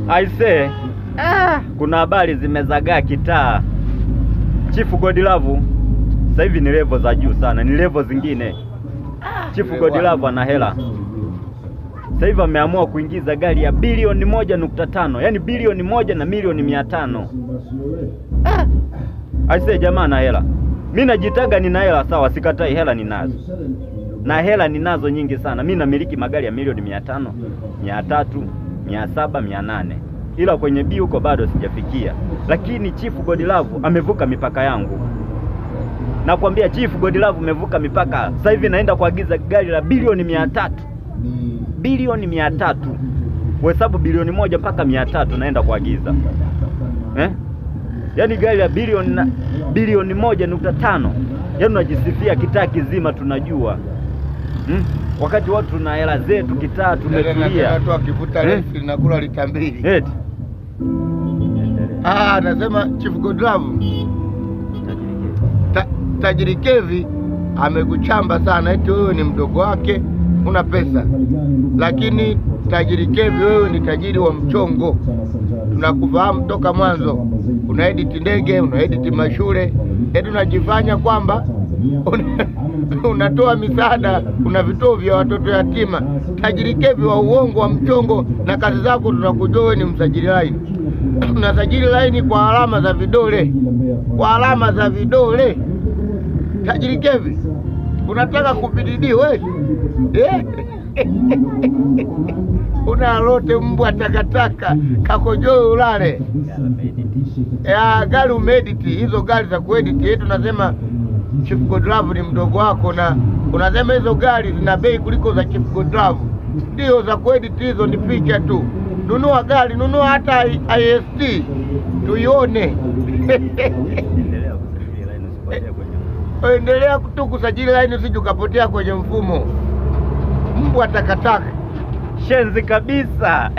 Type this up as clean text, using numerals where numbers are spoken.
Aise, kuna habari zimezagaa kitaa. Chief Godlove sasa hivi ni level za juu sana, ni level zingine. Chief Godlove ana hela. Sasa hivi ameamua kuingiza gari ya bilioni 1.5, yani bilioni 1 na milioni 500. Aise, jamaa ana hela. Mimi najitaga nina hela, sawa, sikatai, hela ninazo. Na hela ninazo nyingi sana. Mimi namiliki magari ya milioni 500, 300, 700, 800. Ila kwenye B huko bado sijafikia. Lakini Chief Godlove amevuka mipaka yangu. Nakwambia Chief Godlove amevuka mipaka. Sasa hivi naenda kuagiza gari la bilioni 300. Bilioni 300. Hesabu bilioni 1 mpaka 300 naenda kuagiza. Yaani gari la bilioni 1.5. Yaani unajisifia kitaa kizima tunajua. Wakati watu tuna hela zetu kitaa tumetulia. Watu wakivuta lesi linakula lita 2. Eti. Nasema Chief Godlove Tajiri Kevi amekuchamba sana, eti wewe ni mdogo wake una pesa. Lakini Tajiri Kevi wewe ni tajiri wa mchongo. Tunakufahamu toka mwanzo. Una edit ndege, una edit mashule, eti unajifanya kwamba unatoa misaada, una vituo vya watoto yatima. Tajiri Kevi wa uongo wa mchongo, na kazi zako tunakujua wewe ni msajili line. Unasajili line kwa alama za vidole. Kwa alama za vidole. Tajiri Kevi unataka kubididi wewe? Una lote mbwa takataka kakojoe ulale. Gari umeedit, hizo gari za kuedit yetu nasema Chief Godlove ni mdogo wako, na unasema hizo gari zina bei kuliko za Chief Godlove. Ndio za kuedit hizo ni picha tu. Nunua gari, nunua hata IST tuione. Endelea tu kusajili line usije ukapotea kwenye mfumo. Mbwa takataka. Shenzi kabisa.